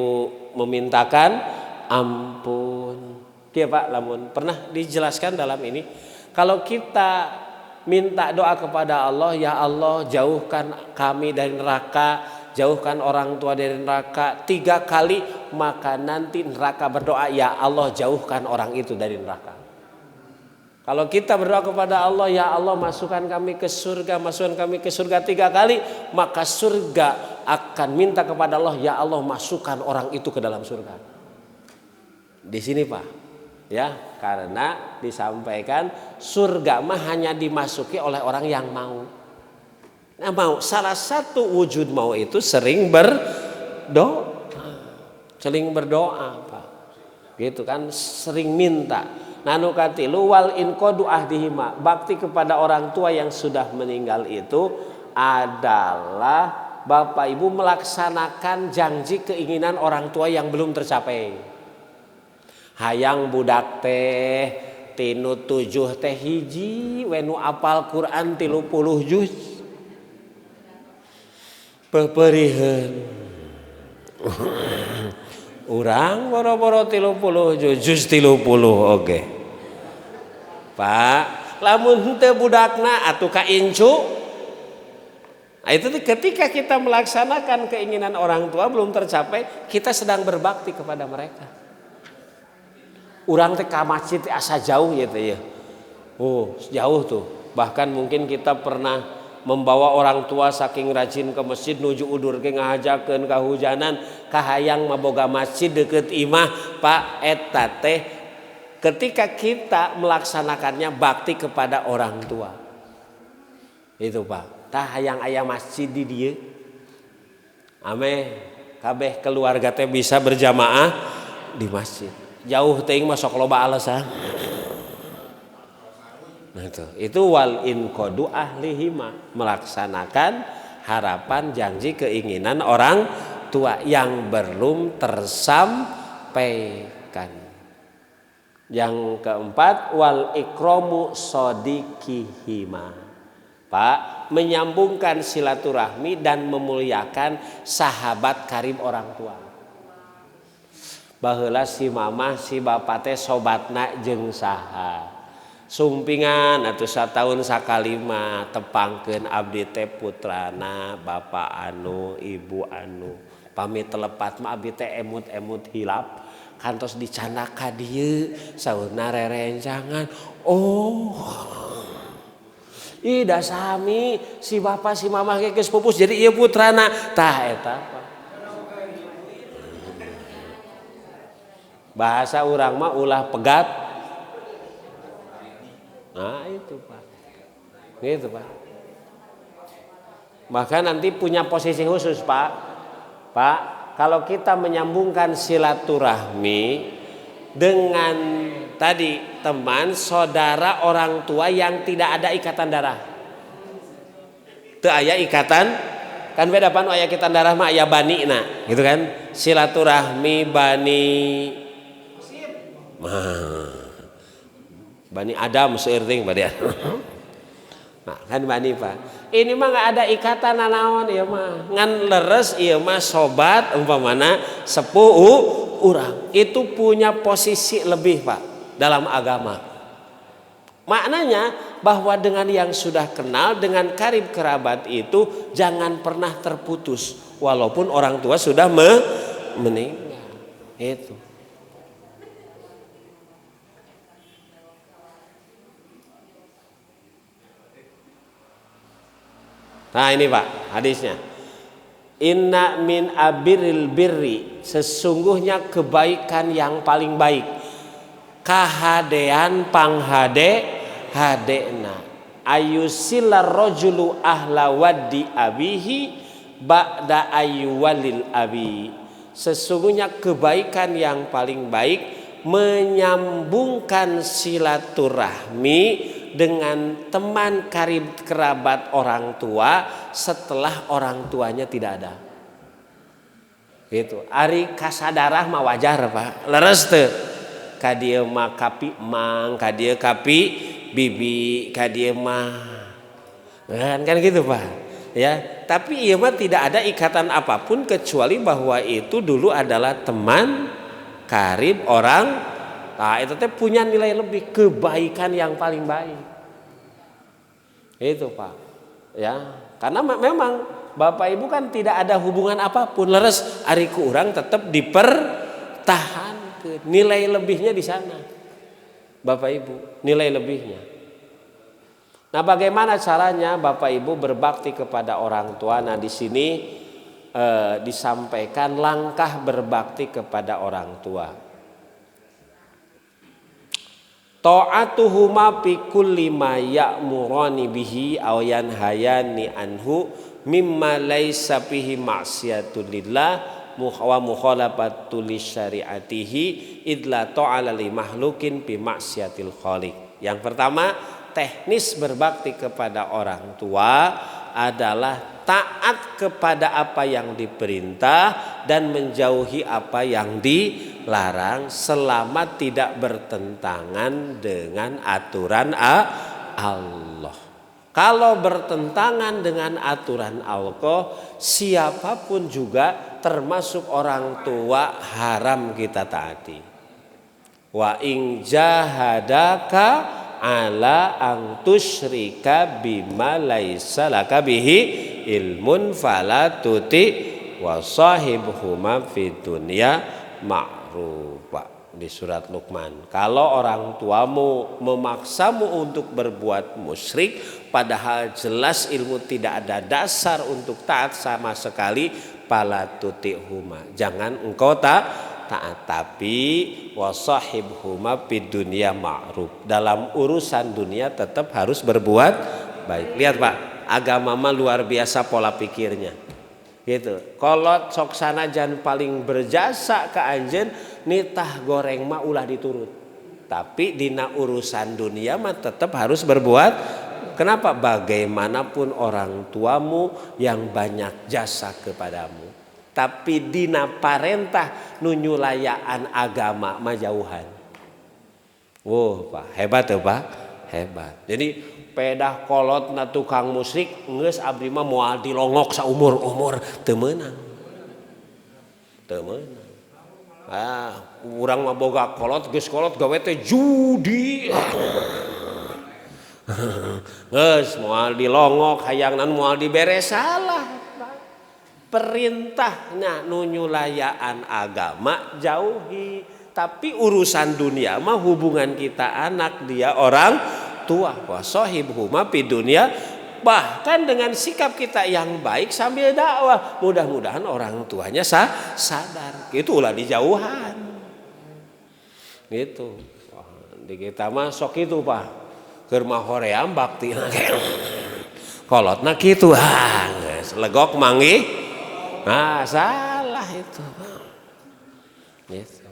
memintakan ampun. Dia, Pak, lamun pernah dijelaskan dalam ini, kalau kita minta doa kepada Allah, ya Allah, jauhkan kami dari neraka, jauhkan orang tua dari neraka tiga kali, maka nanti neraka berdoa, ya Allah, jauhkan orang itu dari neraka. Kalau kita berdoa kepada Allah, ya Allah, masukkan kami ke surga, masukkan kami ke surga tiga kali, maka surga akan minta kepada Allah, ya Allah, masukkan orang itu ke dalam surga. Di sini, Pak, ya, karena disampaikan surga mah hanya dimasuki oleh orang yang mau. Nah, mau, salah satu wujud mau itu sering berdoa, sering berdoa, Pak. Gitu kan, sering minta. Nah, nu katilu wal inqadu ahdihima, bakti kepada orang tua yang sudah meninggal itu adalah Bapak Ibu melaksanakan janji keinginan orang tua yang belum tercapai. Hayang budak teh tinu 7 teh hiji we nu apal Quran 30 juz. Peperiheun. Urang boro-boro 30 juz 30 oge. Pak, lamun henteu budakna atuh ka incu. Nah, itu ketika kita melaksanakan keinginan orang tua belum tercapai, kita sedang berbakti kepada mereka. Urang teh ka masjid asa jauh ya teh ya. Oh, jauh tuh. Bahkan mungkin kita pernah membawa orang tua saking rajin ke masjid nuju udur ke ngahajakeun kahujanan kahayang maboga masjid deket imah, Pak, eta teh ketika kita melaksanakannya bakti kepada orang tua. Itu, Pak. Tah hayang aya masjid di dieu. Ameh kabeh keluarga teh bisa berjamaah di masjid. Jauh teuing mah sok loba alasan. Nah itu wal inqadu ahlihima, melaksanakan harapan, janji, keinginan orang tua yang belum tersampaikan. Yang keempat wal ikramu sadiqihima. Pak, menyambungkan silaturahmi dan memuliakan sahabat karib orang tua. Baheula si mamah si bapak teh sobatna jeung saha. Sumpingan atuh sataun sakali mah tepangkeun abdi teh putrana bapak anu ibu anu. Pamit telepat mah abdi teh emut-emut hilap kantos dicandak ka dieu saurna rerencangan. Oh. Ih da sami si bapak si mamah ge geus pupus jadi ieu putrana. Tah eta bahasa urang mah ulah pegat. Nah itu Pak. Gitu Pak. Bahkan nanti punya posisi khusus Pak. Pak, kalau kita menyambungkan silaturahmi dengan tadi teman, saudara, orang tua yang tidak ada ikatan darah. Teu aya ikatan, kan beda pan aya ikatan darah mah aya bani na, gitu kan? Silaturahmi bani Bani Adam seueur teuing bade. Nah, kan bani Pak. Ini mah nggak ada ikatan nanaon ieu mah. Ngan leres ieu mah sobat umpamana sepuh urang. Itu punya posisi lebih Pak dalam agama. Maknanya bahwa dengan yang sudah kenal dengan karib kerabat itu jangan pernah terputus walaupun orang tua sudah meninggal. Itu. Nah ini Pak hadisnya. Inna min abiril birri, sesungguhnya kebaikan yang paling baik. Kahadean panghade hadena. Ayusila rajulu ahla waddi abihi ba'da ayyuwalil abi. Sesungguhnya kebaikan yang paling baik menyambungkan silaturahmi dengan teman karib kerabat orang tua setelah orang tuanya tidak ada. Gitu. Ari kasadarah mah wajar Pak. Leres teu? Ka dieu mah kapi mang, ka dieu kapi bibi, ka dieu mah. Kan gitu Pak. Ya, tapi ieu mah tidak ada ikatan apapun kecuali bahwa itu dulu adalah teman karib orang. Nah, itu teh punya nilai lebih, kebaikan yang paling baik. Itu Pak. Ya, karena memang Bapak Ibu kan tidak ada hubungan apapun, leres ari ku urang tetap dipertahankan. Nilai lebihnya di sana. Bapak Ibu, nilai lebihnya. Nah, bagaimana caranya Bapak Ibu berbakti kepada orang tua? Nah, di sini disampaikan langkah berbakti kepada orang tua. Ta'atuhuma fi kulli ma ya'murani bihi aw yanhayani anhu mimma laisa fihi ma'siyatul lillah wa mukhalafatu li syari'atihi idla ta'ala li makhlukin bi ma'siyatil khaliq. Yang pertama, teknis berbakti kepada orang tua Adalah taat kepada apa yang diperintah dan menjauhi apa yang dilarang selama tidak bertentangan dengan aturan Allah. Kalau bertentangan dengan aturan Allah, siapapun juga termasuk orang tua haram kita taati. Wa in jahadaka ala an tusyrika bima laisa laka bihi ilmun fala tuti wa sahibhuma fid dunya ma'rufa. Di surat Luqman. Kalau orang tuamu memaksamu untuk berbuat musyrik padahal jelas ilmu tidak ada dasar untuk taat sama sekali, fala tutihuma. Jangan engkau taat, tapi wasahibhuma fid dunya ma'ruf. Dalam urusan dunia tetap harus berbuat baik. Lihat Pak, agama mah luar biasa pola pikirnya. Gitu. Kolot sok sanajan paling berjasa ke anjeun nitah goreng mah ulah diturut. Tapi dina urusan dunia mah tetap harus berbuat. Kenapa? Bagaimanapun orang tuamu yang banyak jasa kepadamu. Tapi dina parentah nu nyulayaan agama mah jauhan. Wow, Pak, hebat tuh Pak, hebat. Jadi pedah kolot na tukang musyrik geus abdi mah moal dilongok saumur-umur teu meunang. Teu meunang. Ah, urang mah boga kolot geus kolot gawe teh judi. Geus moal dilongok hayangna moal dibere salah. Perintahnya nu nyulayaan agama jauhi, tapi urusan dunia mah hubungan kita anak dia orang tua, wa sahibhuma fid dunya, bahkan dengan sikap kita yang baik sambil dakwah, mudah-mudahan orang tuanya sadar. Itu ulah dijauhan. Gitu. Di kita mah sok itu Pak. Keur mah hoream bakti. Kolotna kitu, ah geus legok manggih. Nah, salah itu. Gitu.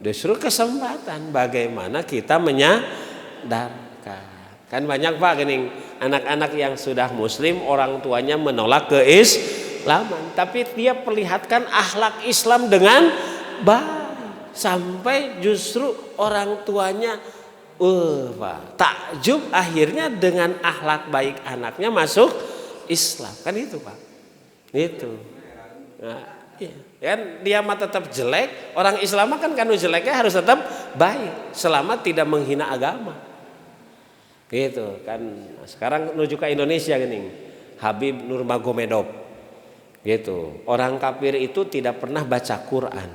Justru kesempatan bagaimana kita menyadarkan. Kan banyak Pak gening anak-anak yang sudah muslim orang tuanya menolak keislaman, tapi dia perlihatkan akhlak Islam dengan baik sampai justru orang tuanya Pak, takjub akhirnya dengan akhlak baik anaknya masuk Islam. Kan itu Pak. Itu. Nah, iya. Kan dia mah tetap jelek, orang Islam mah kan kanu jeleknya harus tetap baik selama tidak menghina agama. Gitu kan. Sekarang menuju ke Indonesia gini, Habib Nurmagomedov. Gitu. Orang kafir itu tidak pernah baca Quran,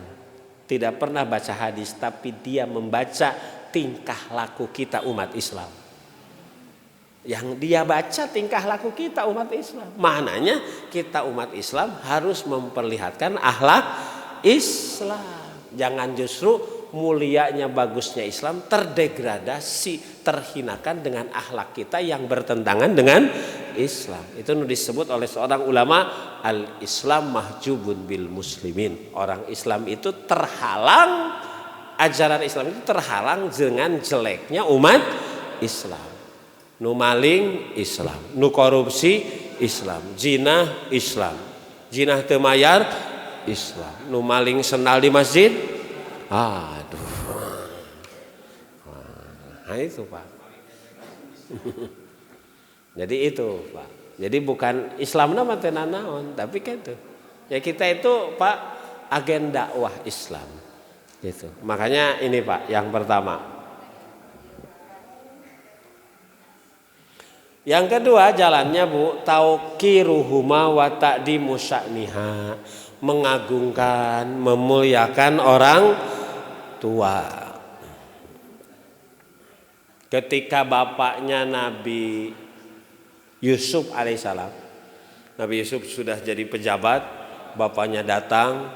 tidak pernah baca hadis, tapi dia membaca tingkah laku kita umat Islam. Yang dia baca tingkah laku kita umat Islam. Maknanya kita umat Islam harus memperlihatkan akhlak Islam. Jangan justru mulianya bagusnya Islam terdegradasi, terhinakan dengan akhlak kita yang bertentangan dengan Islam. Itu disebut oleh seorang ulama, al-Islam mahjubun bil muslimin. Orang Islam itu terhalang, ajaran Islam itu terhalang dengan jeleknya umat Islam. Nu maling Islam, nu korupsi Islam, jinah Islam, jinah teu mayar Islam, nu maling sendal di masjid, aduh. Nah itu Pak. Jadi itu Pak. Jadi bukan Islam nama teu nanaon, tapi kan itu. Ya kita itu Pak agen dakwah Islam. Gitu. Makanya ini Pak yang pertama. Yang kedua jalannya Bu, tauqiruhuma wa ta'dimu sya'niha, mengagungkan, memuliakan orang tua. Ketika bapaknya Nabi Yusuf alaihissalam, Nabi Yusuf sudah jadi pejabat, bapaknya datang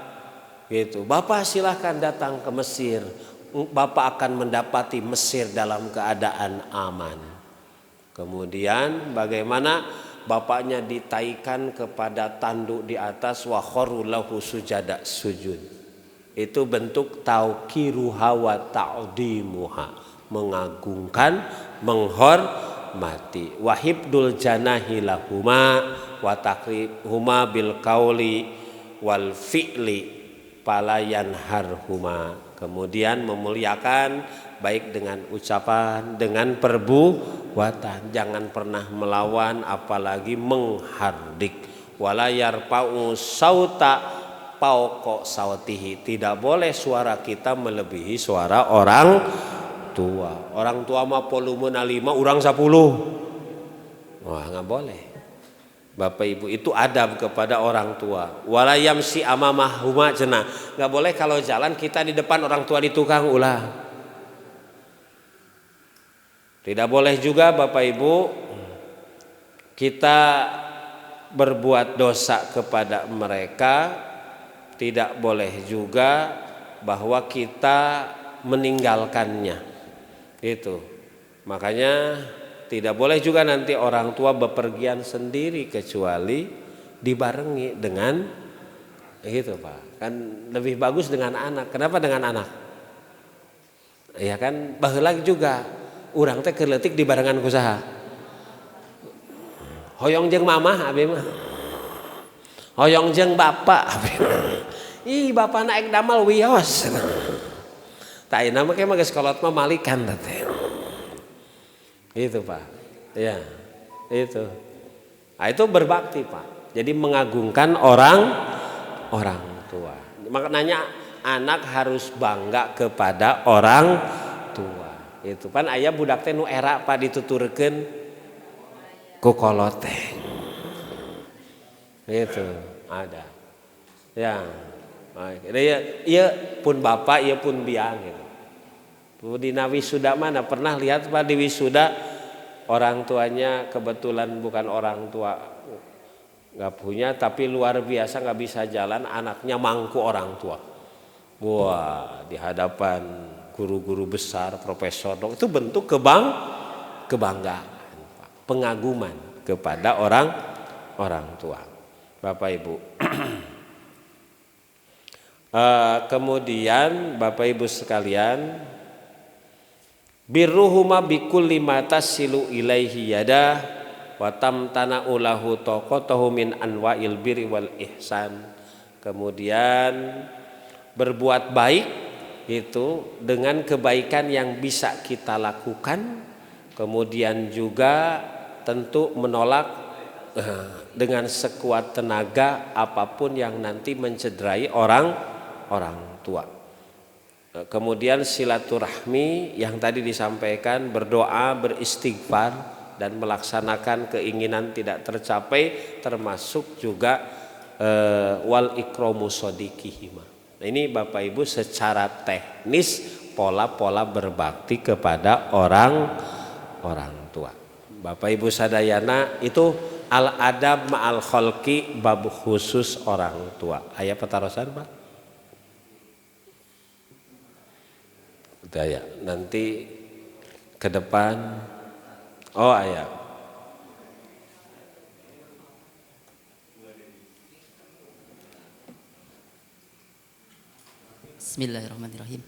gitu. Bapak silahkan datang ke Mesir, bapak akan mendapati Mesir dalam keadaan aman. Kemudian bagaimana bapaknya ditaikan kepada tanduk di atas wa kharru lahu sujada sujud. Itu bentuk tauqiruha wa ta'dimuha, mengagungkan, menghormati. mati. Wahibdul janahi lahuma wa takribhuma bil qauli wal fi'li fala yanharhuma. Kemudian memuliakan baik dengan ucapan, dengan perbuatan, jangan pernah melawan apalagi menghardik. Wala yarfa'u sauta fauqa sautihi, tidak boleh suara kita melebihi suara orang tua. Orang tua mah volume 5, urang 10. Wah, nggak boleh. Bapak Ibu, itu adab kepada orang tua. Wala yamsi amamahuma cenah. Nggak boleh kalau jalan kita di depan orang tua di tukang, ulah. Tidak boleh juga Bapak Ibu kita berbuat dosa kepada mereka. Tidak boleh juga bahwa kita meninggalkannya. Itu. Makanya tidak boleh juga nanti orang tua bepergian sendiri kecuali dibarengi dengan gitu, Pak. Kan lebih bagus dengan anak. Kenapa dengan anak? Ya kan baheula juga urang teh keur leutik dibarengan ku saha? Hoyong jeung mamah abi mah. Hoyong jeung bapak abi mah. Ih, bapana ek damal wios. Tah ayeuna mah mah geus kolot mah malikan teh. Gitu, Pak. Ya, itu. Nah, itu berbakti, Pak. Jadi mengagungkan orang orang tua. Maknanya anak harus bangga kepada orang tua. Itu pan aya budak teh nu era, Pak, dituturkeun ku kolot teh. Itu ada. Ya. Iya, iya pun bapak, iya pun biang gitu. Dina wisuda mana pernah lihat, Pak, di wisuda orang tuanya kebetulan bukan orang tua nggak punya, tapi luar biasa nggak bisa jalan, anaknya mangku orang tua. Wah, di hadapan guru-guru besar, profesor, itu bentuk kebanggaan, pengaguman kepada orang orang tua. Bapak Ibu. Kemudian Bapak Ibu sekalian, birruhuma bikulli ma tasilu ilaihi yada wa tamtana'u lahu taqatahu min anwa'il birri wal ihsan. Kemudian berbuat baik itu dengan kebaikan yang bisa kita lakukan, kemudian juga tentu menolak dengan sekuat tenaga apapun yang nanti mencederai orang orang tua. Kemudian silaturahmi yang tadi disampaikan, berdoa, beristighfar, dan melaksanakan keinginan tidak tercapai, termasuk juga wal ikromu sodikihima. Nah, ini Bapak Ibu secara teknis pola-pola berbakti kepada orang orang tua. Bapak Ibu sadayana, itu al adab ma'al kholqi bab khusus orang tua. Aya patarosan, Pak? Udah ya, nanti ke depan. Oh, aya. Bismillahirrahmanirrahim.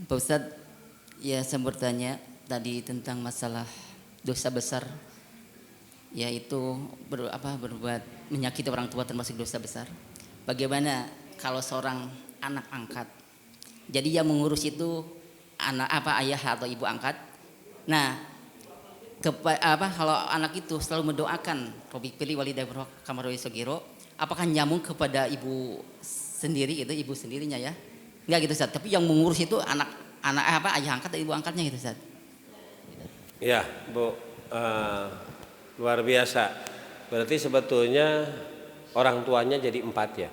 Pak Ustadz, ya, saya bertanya tadi tentang masalah dosa besar, yaitu berbuat menyakiti orang tua termasuk dosa besar. Bagaimana kalau seorang anak angkat? Jadi yang mengurus itu anak apa ayah atau ibu angkat. Nah, kalau anak itu selalu mendoakan Robbi pilih walidayya kama rabbayani shaghira, apakah nyambung kepada ibu sendiri itu, ibu sendirinya ya? Enggak gitu, Ustaz. Tapi yang mengurus itu anak anak apa ayah angkat atau ibu angkatnya gitu, Ustaz. Ya, Bu, luar biasa. Berarti sebetulnya orang tuanya jadi 4 ya.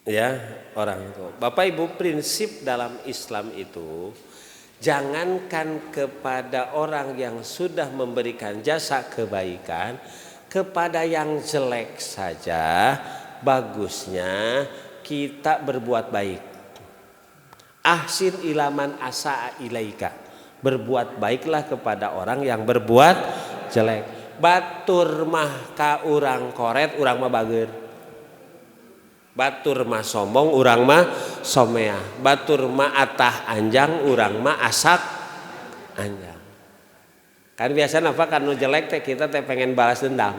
Ya, orang tua. Bapak Ibu, prinsip dalam Islam itu jangankan kepada orang yang sudah memberikan jasa kebaikan, kepada yang jelek saja bagusnya kita berbuat baik. Ahsin ilaman asa'a ilaika. Berbuat baiklah kepada orang yang berbuat jelek. Batur mah ka urang koret, urang mah bager. Batur mah sombong, urang mah somea. Batur mah atah anjang, urang mah asak anjang. Kan biasa apa kan nu jelek teh kita teh pengen balas dendam.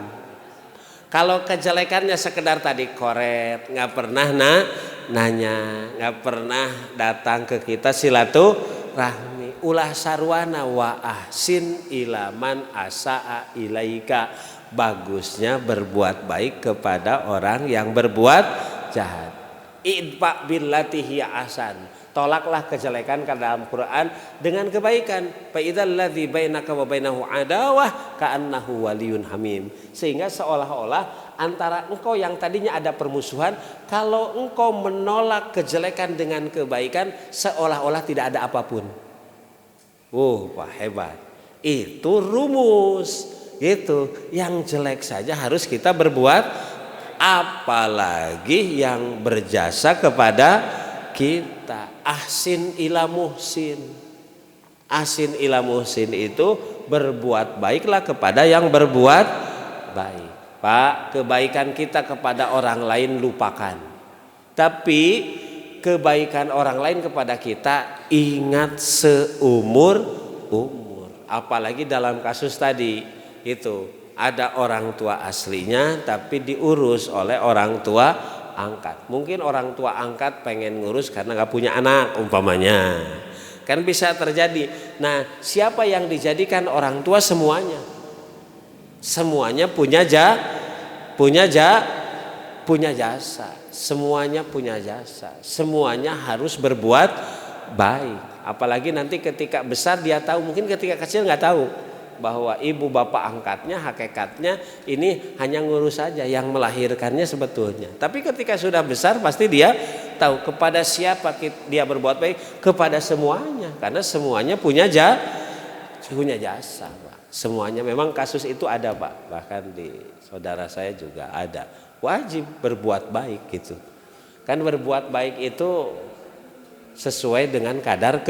Kalau kejelekannya sekedar tadi koret, nggak pernah nanya, nggak pernah datang ke kita silaturahmi. Ulah sarwana wa ahsin ila man asaa ilaika. Bagusnya berbuat baik kepada orang yang berbuat jahat. Idfa billati hiya ahsan. Tolaklah kejelekan ke dalam Quran dengan kebaikan. Fa idzal ladzi bainaka wa bainahu adawah ka'annahu waliyun hamim. Sehingga seolah-olah antara engkau yang tadinya ada permusuhan, kalau engkau menolak kejelekan dengan kebaikan, seolah-olah tidak ada apapun. Oh, wah hebat. Itu rumus gitu. Yang jelek saja harus kita berbuat, apalagi yang berjasa kepada kita. Ahsin ila muhsin. Ahsin ila muhsin itu berbuat baiklah kepada yang berbuat baik. Pak, kebaikan kita kepada orang lain lupakan. Tapi kebaikan orang lain kepada kita ingat seumur umur. Apalagi dalam kasus tadi itu ada orang tua aslinya tapi diurus oleh orang tua angkat. Mungkin orang tua angkat pengen ngurus karena nggak punya anak umpamanya. Kan bisa terjadi. Nah, siapa yang dijadikan orang tua semuanya? Semuanya punya jasa. Semuanya punya jasa. Semuanya harus berbuat baik. Apalagi nanti ketika besar dia tahu, mungkin ketika kecil nggak tahu bahwa ibu bapak angkatnya hakikatnya ini hanya ngurus saja, yang melahirkannya sebetulnya. Tapi ketika sudah besar pasti dia tahu kepada siapa dia berbuat baik, kepada semuanya, karena semuanya punya jasa, Pak. Semuanya memang kasus itu ada, Pak. Bahkan di saudara saya juga ada. Wajib berbuat baik gitu. Kan berbuat baik itu sesuai dengan kadar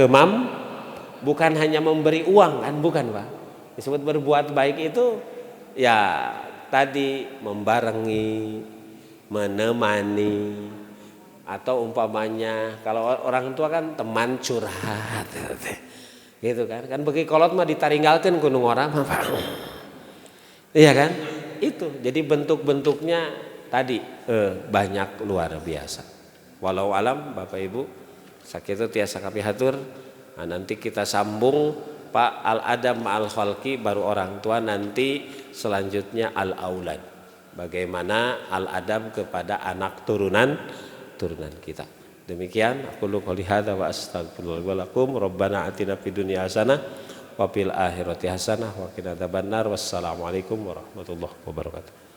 bukan hanya memberi uang kan, bukan, Pak. Disebut berbuat baik itu ya tadi membarengi, menemani, atau umpamanya kalau orang tua kan teman curhat gitu kan. Kan bagi kolot mah ditaringgalkeun ku nu ngora mah, Pak. Iya kan? Itu. Jadi bentuk-bentuknya tadi banyak luar biasa. Wallahu alam Bapak Ibu, sakitu tiasa kapihatur. Nah, nanti kita sambung Pak al-adam al khalqi, baru orang tua, nanti selanjutnya al aulad. Bagaimana al-adab kepada anak turunan turunan kita. Demikian aqulu qouli hadza wa astaghfirullah wa lakum. Rabbana atina fid dunya hasanah wa fil akhirati hasanah wa qina adzabannar. Wassalamualaikum warahmatullahi wabarakatuh.